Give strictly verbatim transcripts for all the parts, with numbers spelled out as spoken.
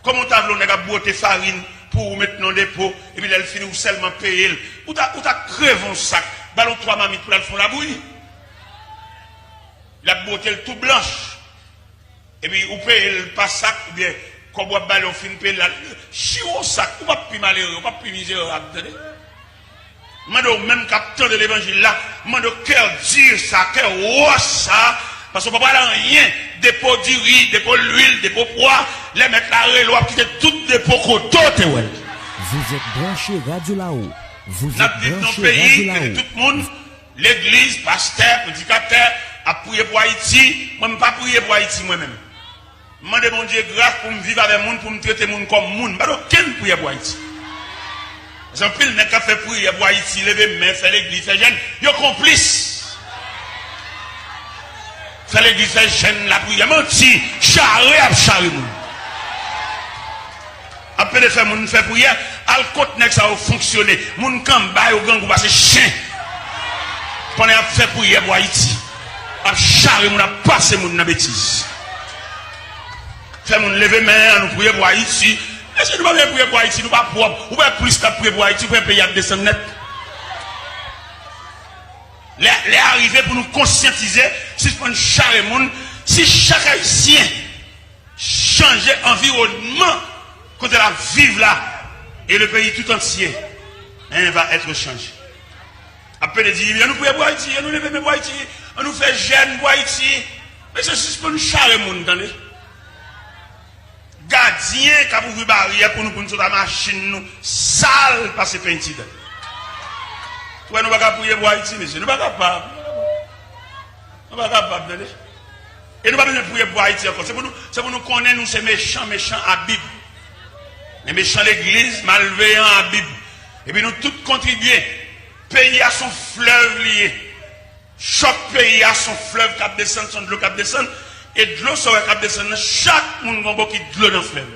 Kòman w ta vle yon nèg ap bwote farin pou ou met nan depo, epi lè l fini ou sèlman peye l? Ou ta, ou ta kreve yon sak, ba l yon twa mamit pou l al fè yon labouyi. L ap bwote l tou blanch. Epi ou peye l pa sak, oubyen kòb w ap ba l, ou fin peye l la, chire yon sak, ou p ap pi malere, ou p ap pi mizerab, tande. Mande w menm k ap tande levanjil la, mande w kè di sa, kè wòch sa, paske w pa pral anyen, depo diri, depo lwil, depo pwa, lè mèt la rele w ap kite tout depo kote w te wè l. Vous êtes branchés Radio Lao. Vous êtes branchés Radio Lao. N ap viv nan peyi kote tout moun, legliz, pastè, predikatè, ap priye pou Ayiti. Mwen, m pa priye pou Ayiti, mwen menm. M mande Bondye gras pou m viv avè moun, pou m trete moun kòm moun. M pa t okenn priyè pou Ayiti. Gen anpil nèg k ap fè priyè pou Ayiti, leve men, fè legliz, fè jèn. Yo konplis. Fè legliz, fè jèn, lapriyè. Manti, chare ap chare moun. Ap pede fè moun fè priyè, al kot nèg sa yo fonksyone. Moun kanba yo grangou pase chen. Pandan y ap fè priyè pou Ayiti, ap chare moun, ap pase moun nan betiz. Fè moun leve men, ann nou priye pou Ayiti. Mesye, nou pa bezwen priye pou Ayiti, nou pa pwòp. Ou wè plis n ap priye pou Ayiti, ou wè peyi ap desann nèt. Lè, lè a rive pou nou konsyantize, sispann chare moun. Si chak Ayisyen chanje anviwònman kote l ap viv la, e le peyi tout antye, hein, va être changé. Ap pede di, ann nou priye pou Ayiti, ann nou leve men pou Ayiti, ann nou fè jèn pou Ayiti. Mesye, sispann chare moun, tande. Gadyen k ap ouvri baryè pou nou, pou nou sot a machin nou, sal pase penti dan. Ou wè, nou pa ka priye pou Ayiti, mesye, nou pa kapab. Nou pa kapab, tande. E nou pa bezwen priye pou Ayiti ankò. Se pou nou, se pou nou konnen nou se mechan, mechan a Bib. Men mechan legliz, malveyan a Bib. Epi nou tout kontribye. Peyi a se yon flèv li ye. Chòk peyi a se yon flèv k ap desann, se yon dlo k ap desann. E dlo sa w wè k ap desann nan, chak moun gen yon bokit dlo nan flèv.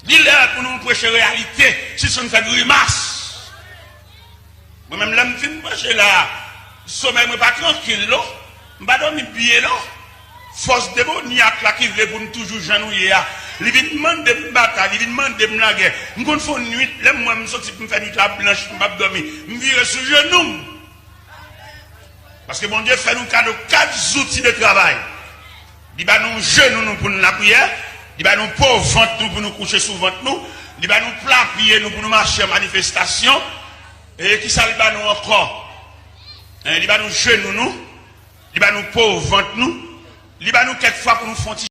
Li lè pou nou preche reyalite, sispann fè grimas. Mwen menm, lè m fin preche la, somèy mwen pa trankil non. M pa dòmi byen non. Fòs demonyak la ki vle pou m toujou jan nou ye a, li vin mande m batay, li vin mande m lagè. M konn fè yon nwit, lè m wè m soti pou m fè nwit la blanch, m p ap dòmi, m vire sou jenou m. Paske Bondye fè nou kado kat zouti de travay. Li ba nou jenou nou pou n lapriyè, li ba nou po vant nou pou nou kouche sou vant nou, li ba nou pla pye nou pou nou mache an manifestasyon. E kisa l ba nou ankò? Hein, li ba nou jenou nou, li ba nou po vant nou, li ba nou kèk fwa pou nou fè yon ti